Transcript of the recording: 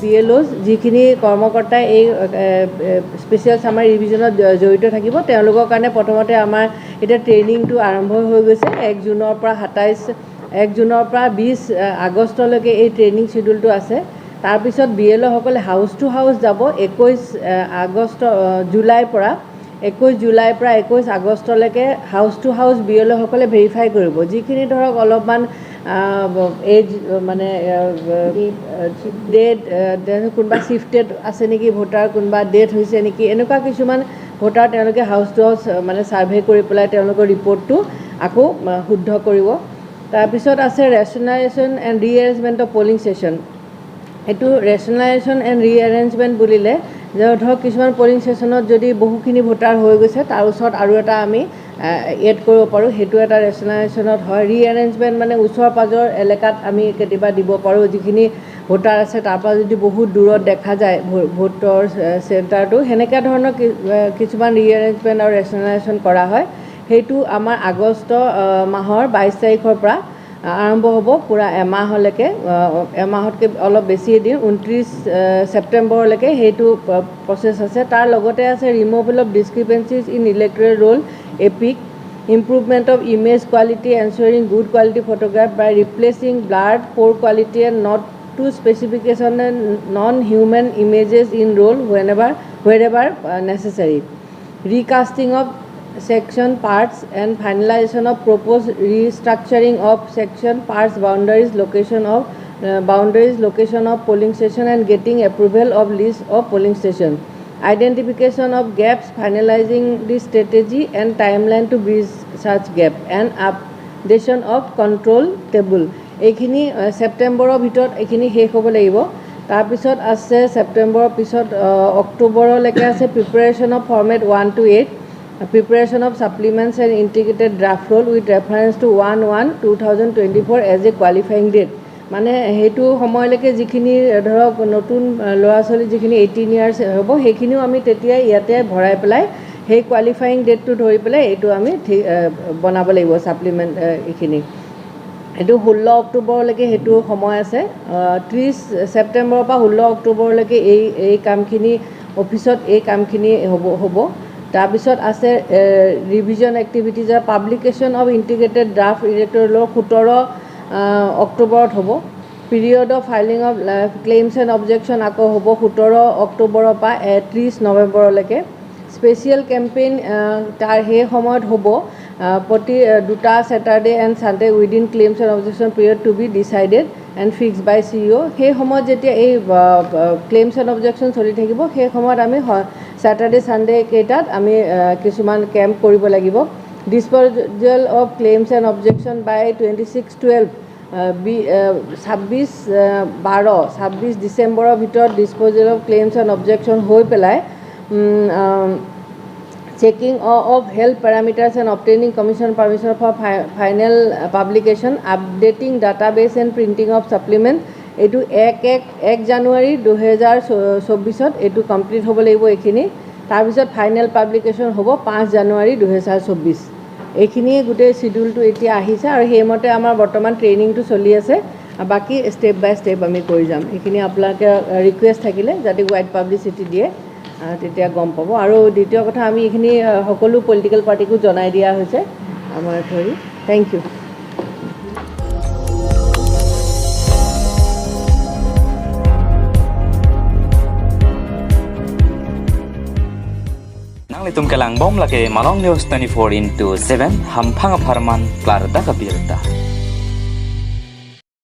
BLOs, যিখিনি কৰ্মকৰ্তাই এই special ছামাৰী ৰিভিজনত জড়িত থাকিব, তেওঁলোকৰ কাৰণে প্ৰথমতে আমাৰ এতিয়া ট্ৰেইনিংটো আৰম্ভ হৈ গৈছে। 1 জুনৰ পৰা 27, 1 জুনৰ পৰা 20 আগষ্টলৈকে এই ট্ৰেইনিং শ্বিডিউলটো আছে। তাৰপিছত বি এল অ'সকলে হাউচ টু হাউচ যাব 21 আগষ্ট, জুলাইৰ পৰা, 21 জুলাইৰ পৰা 21 আগষ্টলৈকে house to house B L অ'সকলে ভেৰিফাই কৰিব। যিখিনি ধৰক অলপমান এজ মানে ডেড, কোনোবা শ্বিফটেড আছে নেকি ভোটাৰ, কোনোবা ডেথ হৈছে নেকি, এনেকুৱা কিছুমান ভোটাৰ তেওঁলোকে হাউচ টু হাউচ মানে ছাৰ্ভে কৰি পেলাই তেওঁলোকৰ ৰিপৰ্টটো আকৌ শুদ্ধ কৰিব। তাৰপিছত আছে rationalization and rearrangement of polling station। এইটো ৰেচনেলাইজেশ্যন এণ্ড ৰিএৰেঞ্জমেণ্ট বুলিলে যে ধৰক কিছুমান পলিং ষ্টেচনত যদি বহুখিনি ভোটাৰ হৈ গৈছে, তাৰ ওচৰত আৰু এটা আমি এড কৰিব পাৰোঁ, সেইটো এটা ৰেচনেলাইজেশ্যনত হয়। ৰিএৰেঞ্জমেণ্ট মানে ওচৰ পাঁজৰ এলেকাত আমি কেতিয়াবা দিব পাৰোঁ, যিখিনি ভোটাৰ আছে তাৰ পৰা যদি বহুত দূৰত দেখা যায় ভোটৰ চেণ্টাৰটো, সেনেকুৱা ধৰণৰ কিছুমান ৰিএৰেঞ্জমেণ্ট আৰু ৰেচনেলাইজেশ্যন কৰা হয়। সেইটো আমাৰ আগষ্ট মাহৰ 22 তাৰিখৰ পৰা আৰম্ভ হ'ব, পূৰা এমাহলৈকে, এমাহতকৈ অলপ বেছি দিন, 29 ছেপ্টেম্বৰলৈকে সেইটো প্ৰচেছ আছে। তাৰ লগতে আছে removal of discrepancies in electoral roll epic, improvement of image quality, ensuring good quality photograph by replacing blurred, poor quality and not to specification and non human images in roll whenever, wherever necessary, recasting of section parts and finalization of proposed restructuring of section parts boundaries, location of boundaries, location of polling station and getting approval of list of polling station, identification of gaps, finalizing the strategy and timeline to bridge such gap and updation of control table। এইখিনি ছেপ্টেম্বৰৰ ভিতৰত এইখিনি শেষ হ'ব লাগিব। তাৰপিছত আছে ছেপ্টেম্বৰৰ পিছত অক্টোবৰলৈকে আছে preparation of format 1 to 8, preparation of supplements and integrated draft roll with reference to 1/1/2024 as a qualifying date। মানে সেইটো সময়লৈকে যিখিনি ধৰক নতুন ল'ৰা ছোৱালী যিখিনি 18 ইয়াৰ্ছ হ'ব, সেইখিনিও আমি তেতিয়াই ইয়াতে ভৰাই পেলাই সেই কোৱালিফায়িং ডেটটো ধৰি পেলাই এইটো আমি ঠিক বনাব লাগিব ছাপ্লিমেণ্ট এইখিনি। এইটো 16 অক্টোবৰলৈকে সেইটো সময় আছে। 30 ছেপ্টেম্বৰৰ পৰা 16 অক্টোবৰলৈকে এই কামখিনি, অফিচত এই কামখিনি হ'ব। তাৰপিছত আছে revision এক্টিভিটিজৰ publication of integrated draft electoral 17 অক্টোবৰত হ'ব। Period of filing of claims and objection আকৌ হ'ব 17 অক্টোবৰৰ পৰা 30 নৱেম্বৰলৈকে। স্পেচিয়েল কেম্পেইন তাৰ সেই সময়ত হ'ব প্ৰতি দুটা Saturday and Sunday within claims and objection period to be decided and fix by CEO। সেই সময়ত যেতিয়া এই ক্লেইমছ এণ্ড অবজেকশ্যন চলি থাকিব, সেই সময়ত আমি ছেটাৰডে ছানডে কেইটাত আমি কিছুমান কেম্প কৰিব লাগিব। Disposal of claims and objection by 26/12, 26/12, 26 ডিচেম্বৰৰ ভিতৰত disposal of claims and objection হৈ পেলাই checking of health parameters and obtaining commission permission for final publication, updating database and printing of supplement, এইটো 1 জানুৱাৰী 2024ত এইটো কমপ্লিট হ'ব লাগিব এইখিনি। তাৰপিছত ফাইনেল পাব্লিকেশ্যন হ'ব 5 জানুৱাৰী 2024। এইখিনিয়ে গোটেই চিডিউলটো এতিয়া আহিছে আৰু সেইমতে আমাৰ বৰ্তমান ট্ৰেইনিংটো চলি আছে। বাকী ষ্টেপ বাই ষ্টেপ আমি কৰি যাম। এইখিনি আপোনালোকে ৰিকুৱেষ্ট থাকিলে যাতে ৱাইড পাব্লিচিটি দিয়ে, তেতিয়া গম পাব। আৰু দ্বিতীয় কথা, আমি এইখিনি সকলো পলিটিকেল পাৰ্টিকো জনাই দিয়া হৈছে আমাৰ through the. Thank you. Nang litum kalang bom lake Malong News 24 into 7 hampang farman klar da kabirta.